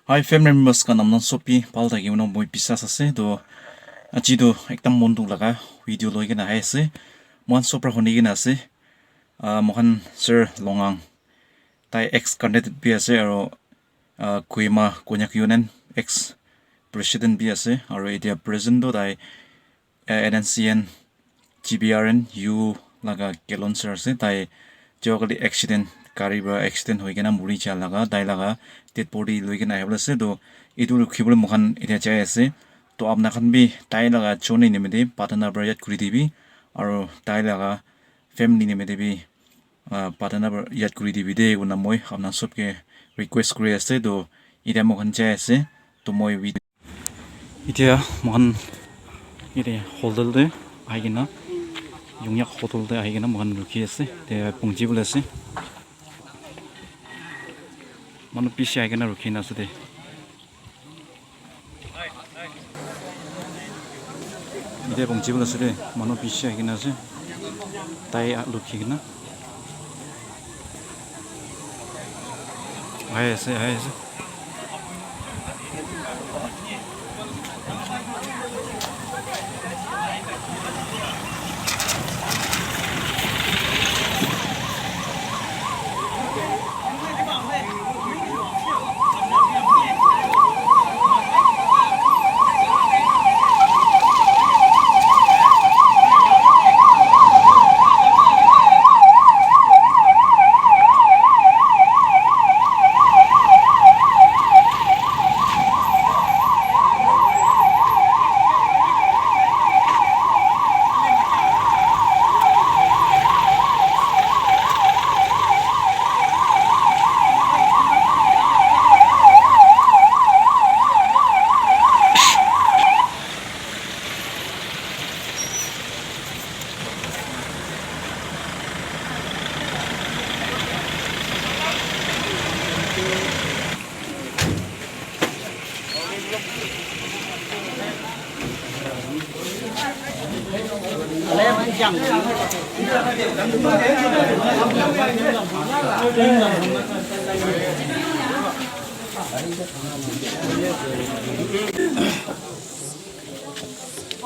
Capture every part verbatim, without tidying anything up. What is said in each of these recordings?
Hi family members khan, apna sob bi bhal thaki bo na moi biswas ase. To aji to ekdam mon dukh laga video loi kena ahi ase. Moikhan sob para huni kena ase. Ah, moikhan Sir Longang, tai ex candidate bi ase, aro, ah, Kohima Konyak Union ex president bi ase, aro etia present to tai eh, N N C N, G B R N U laga Kelon sir ase, tai jogale accident, gari para accident hoi kena muri ja laga, tai laga dead body loi kena ahi bole ase. To etu rukhi bole moikhan etia jai ase. To apna khan bi tai laga journey nimite Patna para yat kuri dibi, aro tai laga family nimite bi, ah, Patna para yat kuri dibi de, koina moi apna sob ke request kuri ase. To etia moikhan jai ase. To moi wi- Etia moikhan yate hotel te ahi kena, Yongyak hotel te ahi kena moikhan rukhi ase. Te pungji bole ase. Manu bishi ahi kena rukhi kena ase te. Etia pungji bole ase te. Manu bishi ahi kena ase. Tai rukhi kena. Ahi ase, ahi ase.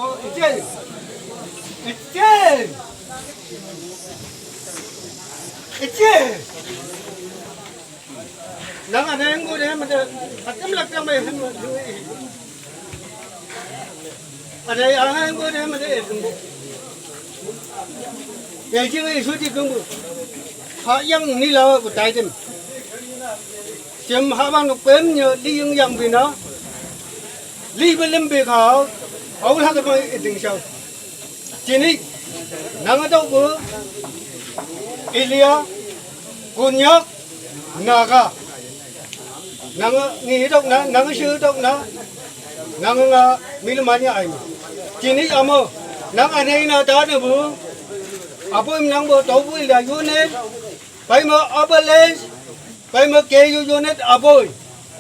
Oh, Etienne! Etienne! Etienne! Nang anai ang ko de mate, atam lak tang mai han mo. Anai ang ang ko de mate. Ye jing ye shu ji kung bu. Ha yang ni la bu tai dem. Jem ha bang no pem nyo li yung yang bi na. Li be lem be ka. Au la ka mai ding shao. Chini, nang a dau bu, Elia, Konyak, Naga. Nang a ngi dok na, nang a shu dok na, nang a nga mi lu man ya ai ma. Chini amo, nang a nei na da na bu, apo im nang bu tau bu Elia yu ne, pai ma ambulance, pai ma K U unit aboi.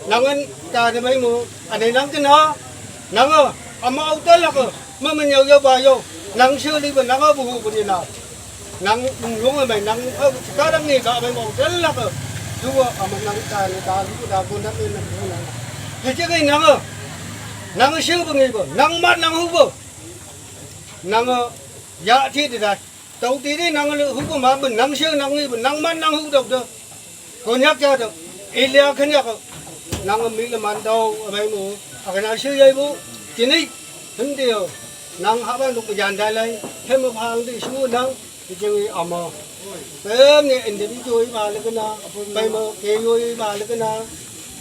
Nang an ta ne pai mo, ane nang kena, nang a, ama au ta lak a, ma ma nyau yau ba yau, nang shu li ba nang a bu hu bu ni na. Nang nung a mai, nang a, ka dang ni ka pai ma au ta lak a. Lu a, ama nang ta ne ta, lu da ko na ne na bu na. He che kai nang a, nang shu bu ngi bu, nang mat nang hu bu. Nang a, ya ti de da. Tau ti di nang lu hu ko ma bu nang shu nang ni bu nang man nang hu dok do. Konyak ja do. Elia Konyak. Nang mi le man dau a bai mu. A ka na shu yai bu. Ti ni. Him de yo. Nang ha ban du yan dai lai. Hem ma phang di shu nang. Ti jing i ama. Pem ni individual i ba le ka na. Pai mo ke yo i ba le ka na.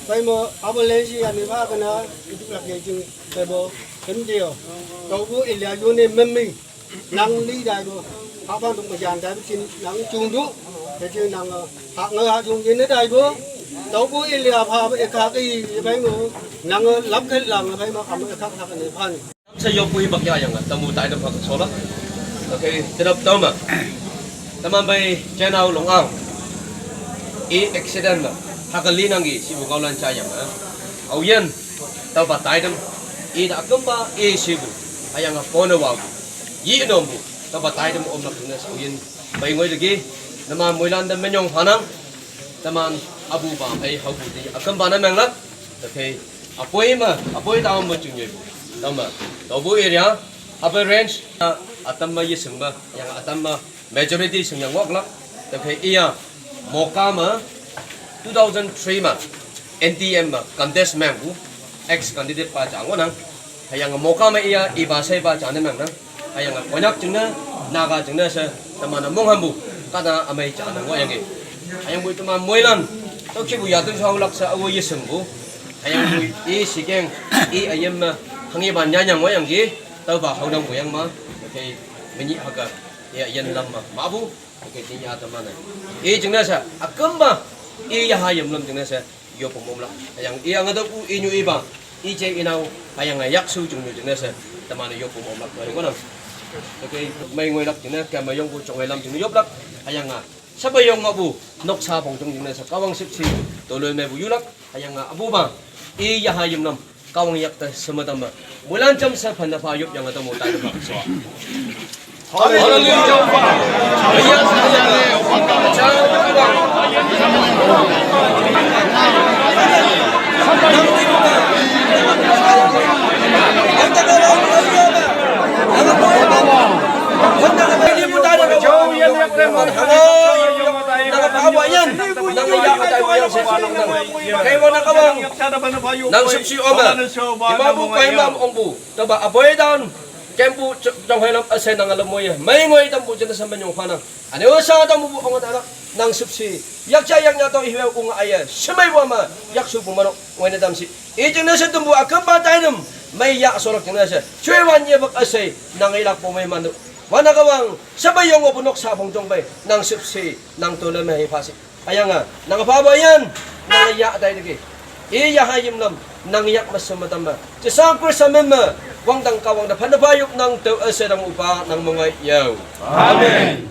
Pai mo ambulance ya ni ba ka na. Itu la ke jing. Pai mo. Him de yo. Tau bu Elia yu ne mem mi. Nang li dai bo. Ha ba dong ma yan dai bo chin nang chung du. Te chin nang, ha nga ha chung yin dai bo. Tau bo Elia pha ba e ka ki bai mo. Nang lap khen lang bai mo am e ka ka ne phan. Sa yo pui bak ya yang ta mu tai da pha ka so la. Okay, te dap tau ma. Ta man bai chen au long au. E accident la. Ha ka li nang gi si bu kau lan cha yang a. Au yen. Tau ba tai dam. E da kam ba e si bu. A yang a phone wa bu. Yi nom bu, ta ba tai dem om nak ne sau yin. Bai ngoi de gi, na man mui lan dem menyong hanang. Ta man abu ba bai hau bu di, a kam ba na meng lak. Taphei, apoi ma, apoi tao ma chungnyoipu. Tao ma, Tobu area, Upper Range, a, atam ma yesengba, yang atam ma majority seng yang waklak. Taphei iya, Moka ma, two thousand three ma, N T M ma, contest mengpu, ex candidate pa chang wanang. Hüyange Moka ma iya, iba sei pa chang ne mengnang. Hüyange Konyak jingne, Naga jingne she, teman-e monghampu, kahta ümei ja nang ngohyangki. Hüyangpoi teman moilan, tüokihpu yatu shaolak she awo yeshingpu. Hüyangpoi i shikeng, i üyin me, hanghepa nyanyang ngohyangki, tüopa haonang ngohyang ma, okay, menyih hüke, i üyin lam me, mapu, okay, tenyih teman-e. I jingne she, ükümpa, i yaha yimlam jingne she, yoppu momlak. Hüyange i ange tüopu inyu ipa, ije inao, hüyange yakshu jingnu jingne she, teman-e yoppu momlak, yonang. Okay, mei ngoilak jingne, keme yongpu jongei lam jingne yoplak, hüyange, shepe yong apu, noksa pongjong jingne she, Kahwang shüpshe, toloimeipu yulak, hüyange apupa, i yaha yimlam, Kahwang yakte sheme tamme, moilan jamshe phanne pha yopyange tamu taipa so. Hallelujah. Nang shüpshe ome, imapu kaimam ongpu, tüopa apoi dan, kempu, jonghelam üshei nang alam moiye, mei ngoi tampu jingne she menyong phanang. Üne-o sha tampu ong tailak, nang shüpshe, yakja yaknya tong iwe ong aiye, shemeipu me, yakshupu manok, ngoine tamshi. I jingne she tampu ükümpa taitam, mei yah sholak jingne she, shoi wan yepak üshei, nang ilakpu mei mantu. Wana Kahwang, shepe yong apu noksa pongjong pei, nang shüpshe, nang toloimei phashi. Hüyange, nang phapu üyin, nang yah tai teki. I yaha yimlam, nang yak me sheme tamme. Jesu Khrista min me, wangdang Kahwang te phanne pha yop nang tao üshei tang üpa nang me ngoi yao. Amen.